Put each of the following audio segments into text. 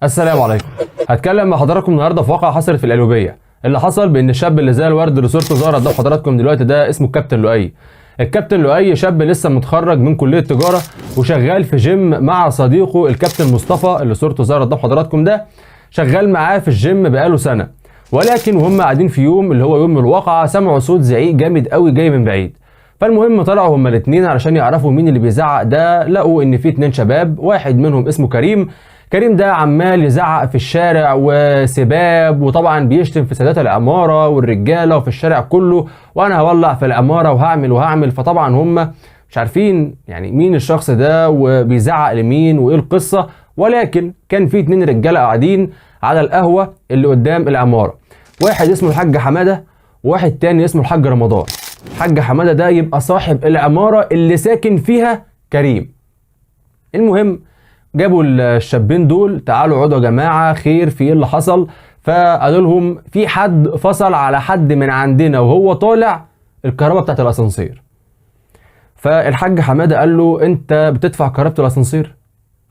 السلام عليكم. هتكلم مع حضراتكم النهارده في واقعه حصلت في القليوبيه. اللي حصل بان الشاب اللي زي الورد اللي صورته ظهرت قدام حضراتكم دلوقتي ده اسمه الكابتن لؤي. الكابتن لؤي شاب لسه متخرج من كليه تجارة وشغال في جيم مع صديقه الكابتن مصطفى اللي صورته ظهرت قدام حضراتكم ده، شغال معاه في الجيم بقاله سنة. ولكن وهم قاعدين في يوم اللي هو يوم الواقعة سمعوا صوت زعيق جامد قوي جاي من بعيد. فالمهم طلعوا هما الاثنين علشان يعرفوا مين اللي بيزعق ده. لقوا ان في اتنين شباب، واحد منهم اسمه كريم. كريم ده عمال يزعق في الشارع وسباب، وطبعا بيشتم في سادات العمارة والرجاله وفي الشارع كله، وانا هولع في العمارة وهعمل وهعمل. فطبعا هم مش عارفين يعني مين الشخص ده وبيزعق لمين وايه القصة. ولكن كان في اتنين رجاله قاعدين على القهوة اللي قدام العمارة، واحد اسمه الحاج حمادة وواحد تاني اسمه الحاج رمضان. الحاج حمادة ده يبقى صاحب العمارة اللي ساكن فيها كريم. المهم جابوا الشابين دول، تعالوا اقعدوا يا جماعة، خير في ايه اللي حصل؟ فقالوا لهم في حد فصل على حد من عندنا وهو طالع الكهرباء بتاعت الاسانسير. فالحاج حمادة قال له انت بتدفع كهرباء الاسانسير؟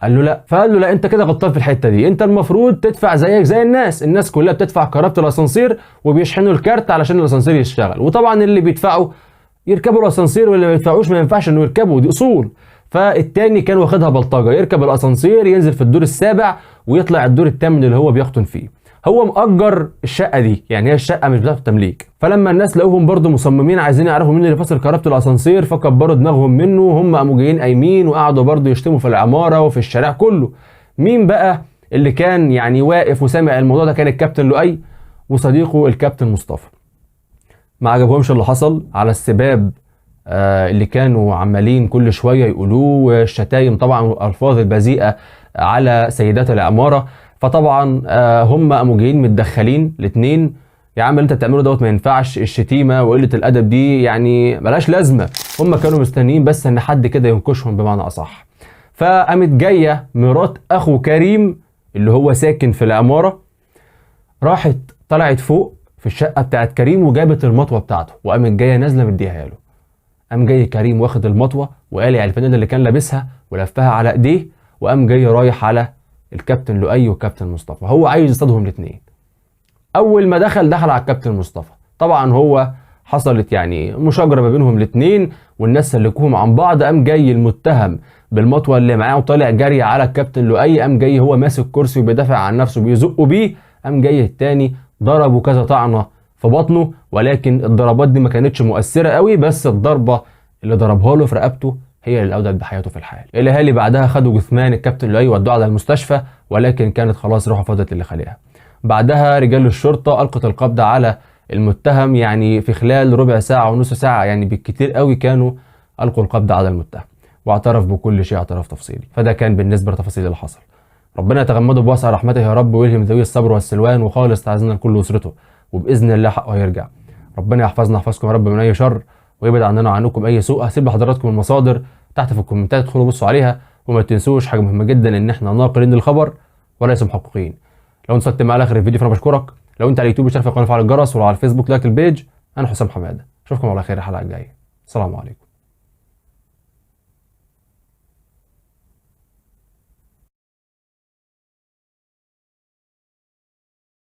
قال له لا. فقال له لا، انت كده غلطان في الحتة دي، انت المفروض تدفع زيك زي الناس، الناس كلها بتدفع كهرباء الاسانسير وبيشحنوا الكارت علشان الاسانسير يشتغل، وطبعا اللي بيدفعوا يركبوا الاسانسير واللي ما يدفعوش ما ينفعش انه يركبوا، دي اصول. فالتاني كان واخدها بلطجه، يركب الاسانسير ينزل في الدور السابع ويطلع الدور الثامن اللي هو بيقطن فيه. هو مأجر الشقة دي، يعني هي الشقة مش بتاعته تمليك. فلما الناس لقوهم برضو مصممين عايزين يعرفوا مين اللي فصل كهربة الاسانسير، فكبروا دماغهم منه، هم قاموا جايين قايمين وقعدوا برضو يشتموا في العمارة وفي الشارع كله. مين بقى اللي كان يعني واقف وسامع الموضوع ده؟ كان الكابتن لؤي وصديقه الكابتن مصطفى. ما عجبهمش اللي حصل على السباب اللي كانوا عمالين كل شوية يقولوه، الشتايم طبعا والالفاظ البذيئه على سيدات العمارة. فطبعا هم قاموا جايين متدخلين الاثنين، يا عم اللي انت بتعمله دوت ما ينفعش، الشتيمة وقلة الادب دي يعني ملهاش لازمه. هم كانوا مستنيين بس ان حد كده ينكشهم بمعنى اصح. فقامت جاية مرات اخو كريم اللي هو ساكن في العمارة، راحت طلعت فوق في الشقة بتاعت كريم وجابت المطوه بتاعته، وقامت جاية نازله مديها له. قام جاي كريم واخد المطوه وقالع الفانيلا اللي كان لابسها ولفها على ايديه، وقام جاي رايح على الكابتن لؤي والكابتن مصطفى. هو عايز يصطادهم الاثنين. اول ما دخل على الكابتن مصطفى، طبعا هو حصلت يعني مشاجره ما بينهم الاثنين والناس سلكوهم عن بعض. قام جاي المتهم بالمطوه اللي معاه وطالع جري على الكابتن لؤي، قام جاي هو ماسك كرسي وبيدافع عن نفسه بيزقه بيه، قام جاي التاني ضربه كذا طعنه في بطنه، ولكن الضربات دي ما كانتش مؤثرة قوي، بس الضربة اللي ضربها له في رقبته هي اللي اودت بحياته في الحال. الاهالي بعدها خدوا جثمان الكابتن لؤي ودوه على المستشفى، ولكن كانت خلاص روحه فضت اللي خلقها. بعدها رجال الشرطة القت القبض على المتهم، يعني في خلال ربع ساعة ونص ساعة يعني بالكتير قوي كانوا القوا القبض على المتهم، واعترف بكل شيء اعتراف تفصيلي. فده كان بالنسبة لتفاصيل اللي حصل. ربنا يتغمده بواسع رحمته يا رب، ويلهم ذوي الصبر والسلوان، وخالص تعزينا لكل اسرته، وباذن الله حقه هيرجع. ربنا يحفظنا يحفظكم يا رب من اي شر، ويبعد عننا وعنكم اي سوء. هسيب لحضراتكم المصادر تحت في الكومنتات، ادخلوا بصوا عليها. وما تنسوش حاجة مهمة جدا، ان احنا ناقلين الخبر وليس محققين. لو انت وصلت معايا لاخر الفيديو فانا بشكرك. لو انت على اليوتيوب اشترك في القناة وفعل الجرس، ولو على الفيسبوك like ال page. انا حسام حمادة، اشوفكم على خير الحلقة الجاية. السلام عليكم.